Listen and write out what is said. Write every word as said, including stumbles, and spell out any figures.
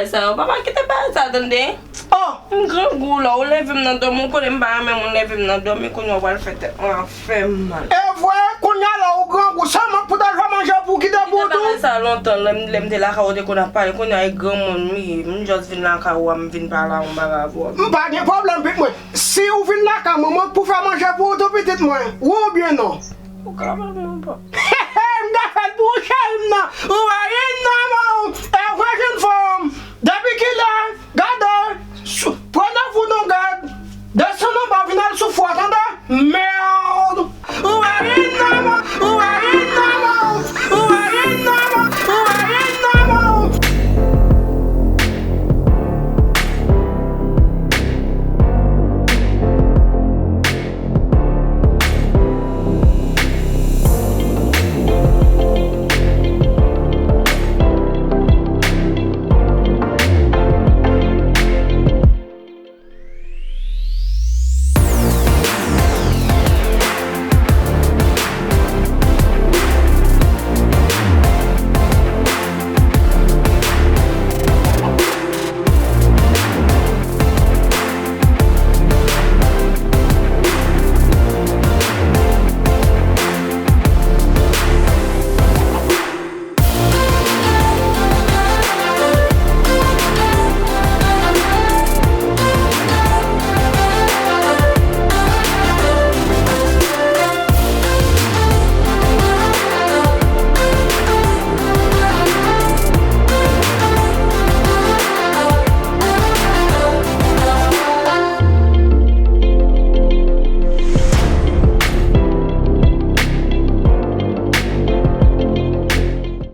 Sa yo, papa, kite bagay sa, tande. Oh, M grangou la, ou leve m nan dòmi, ou konnen m pa renmen moun leve m nan dòmi, kounye a w pral fè tèt mwen ap fè m mal. E vre, kounye a la ou grangou, sèlman pou ta jwe manje pou kite pou Kite bagay tou. Sa lontan, lè m lè m te lakay ou te konn ap pale, kounye a e granmoun m ye, m just vin lakay ou a, m vin pale a yon bagay avè w. M pa gen pwoblèm, pitit mwen. Si ou vin lakay mwen, mwen pou fè manje pou ou tou, pitit mwen. Wi oubyen non? Ou ka fè l pou mwen, pa. M ka fè l pou ou, cheri m nan. Ou pa gen nan men w. E vre, jèn fanm.